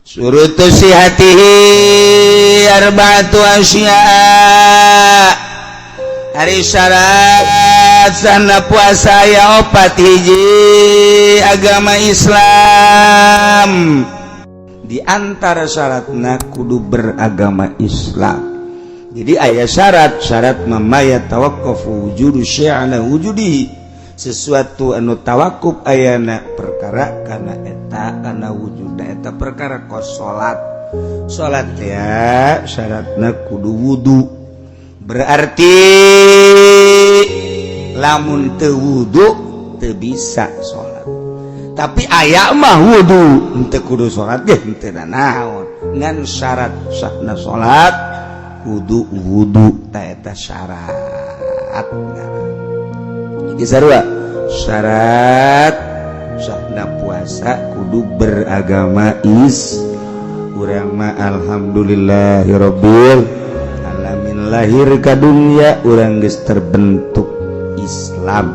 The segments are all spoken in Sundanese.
Syurutu sihatihi arba'atu asya. Ari syarat sahna puasa aya opat. Hiji, agama Islam. Di antara syaratna kudu beragama Islam. Jadi aya syarat syarat ma yatawaqqafu wujudu syai' ala wujudihi, sesuatu anu tawakuf ayana perkara karena eta karena wujudna eta perkara, kos salat. Salat ya syaratna kudu wudu. Berarti lamun teu wudu teu bisa salat. Tapi aya mah wudu henteu kudu salat ge henteu naon. Ngan syarat sahna salat kudu wudu, ta eta syarat. Iki sarua, syarat sahna puasa kudu beragama is. Urang mah alhamdulillahirabbil alamin, lahir ka dunia urang geus terbentuk Islam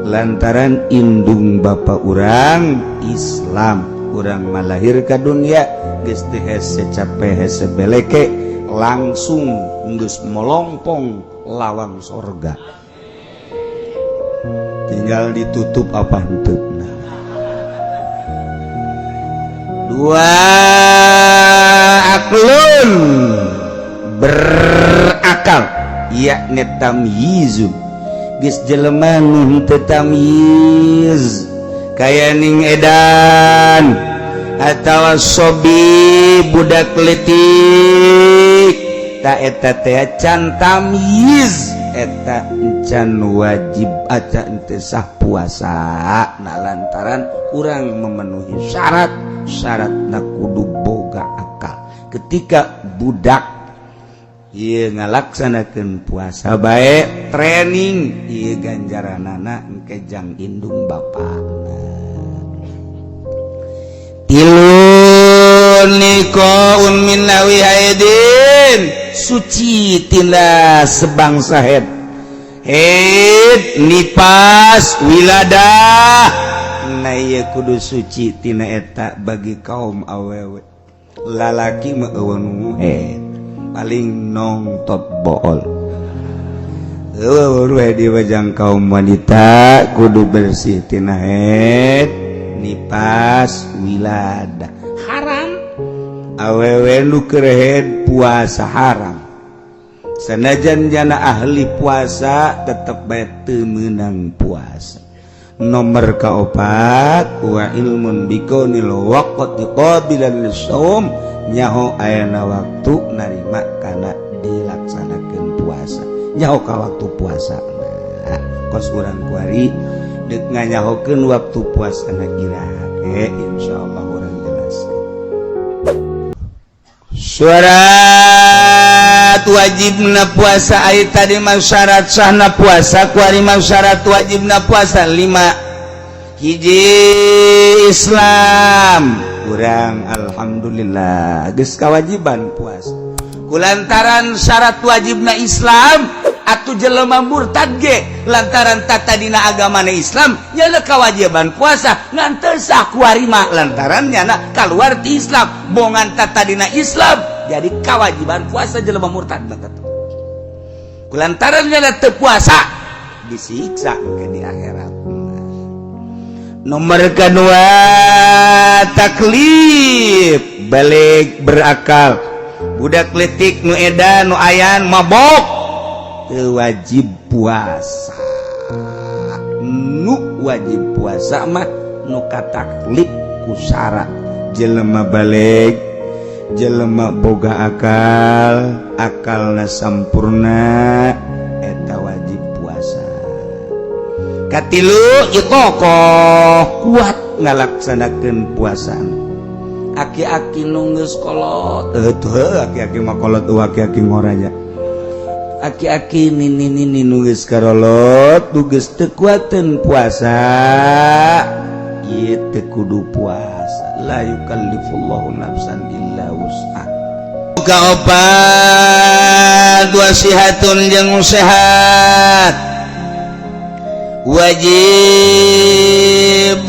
lantaran indung bapa urang Islam. Urang mah lahir ka dunia geus teu hese capek, hese beleke, langsung geus molongpong lawang sorga, tinggal ditutup apa henteu. Dua, aqlun, berakal, yakni tamyizun. Geus jelema nu henteu tamyiz kaya ning edan atawa sobi, budak leutik, ta eta teh can tamyiz, eta can wajib aca ente sah puasa. Nah, lantaran kurang memenuhi syarat. Syarat na kudu boga akal. Ketika budak ieu ngalaksanakeun puasa baik training ieu, ganjaranana engke jang indung bapana. Tilu, nikoun min nahwi haidin, suci tina sebangsa haid, haid, nipas, wiladah. Nah, ieu kudu suci tina eta bagi kaum awewe. Lalaki mah euweuh nu haid, paling nongtot bool. Euweuh di wajang. Kaum wanita kudu bersih tina haid, nipas, wiladah. Haram awewe nu keur haid puasa, haram. Sanajan jana ahli puasa, tetep bae teu meunang puasa. Nomor kaopat, wa ilmun bikaunil waqti qabilan lishaum, nyaho ayana waktu narima kana dilaksanakeun puasa, nyaho ka waktu puasa. Nah, kos urang kuari deuk nganyahokeun waktu puasa na iraha ge, insyaallah urang jelas. Syarat wajibna puasa, ai tadi mah syarat sahna puasa, kuari mah syarat wajibna puasa lima. Hiji, Islam. Kurang alhamdulillah geus kewajiban puasa kulantaran syarat wajibna Islam. Atuh jelema murtad ge lantaran tadina agamana Islam, nyana kewajiban puasa, ngan teu sah kuari mah lantaran nyana keluar ti Islam. Bongan tadina Islam, jadi kewajiban puasa jelema murtad banget kulantaran nyana teu puasa disiksa ke di akhirat. Nomor kedua, taklif, balik, berakal. Budak letik nu edan, nu ayan mabok teu wajib puasa. Nu wajib puasa mah nu kataklif ku syarat jelema balik, jelema boga akal, akalna sampurna, eta wajib puasa. Katilu, itoqoh, kuat ngalaksanakeun puasa. Aki-aki nu geus kolot, tuh aki-aki mah kolot tuh, aki-aki ngoranya, aki-aki nini nini nu geus karolot, nu geus teu kuateun puasa, ieu teu kudu puasa. La yukallifullahu nafsan illa wus'aha. Kaopat, wasihatun, jeung sehat. Wajib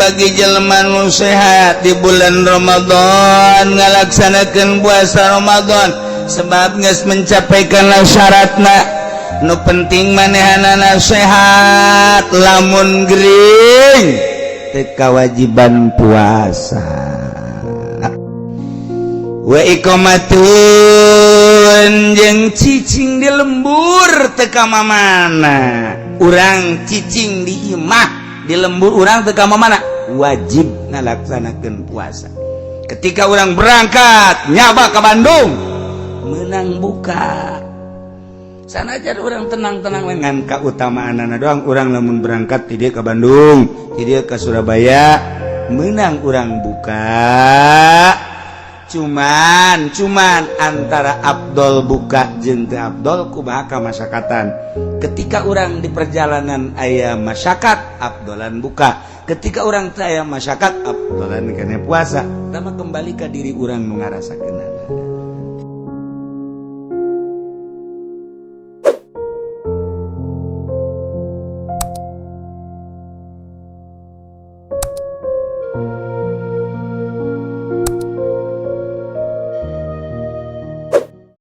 bagi jelma nu sehat di bulan Ramadan ngalaksanakan puasa Ramadan, sebab geus mencapaikanlah syaratna. Nu penting manehanana sehat. Lamun gering, teu kewajiban puasa. Wa iqamatun, jeung cicing di lembur teu ka mana. Urang cicing di imah, di lembur urang teu ka mana, wajib ngalaksanakeun puasa. Ketika urang berangkat nyaba ke Bandung, menang buka. Sanajan urang tenang-tenang dengan keutamaan doang, urang lamun berangkat tidak ke Bandung, tidak ke Surabaya, menang urang buka. Cuman cuman antara Abdol buka jeung teu Abdol kumaha kamasyarakatan. Ketika urang di perjalanan aya masyarakat, Abdolan buka. Ketika urang teu aya masyarakat, Abdolan kena puasa. Tama kembali ke diri urang nu ngarasakeun.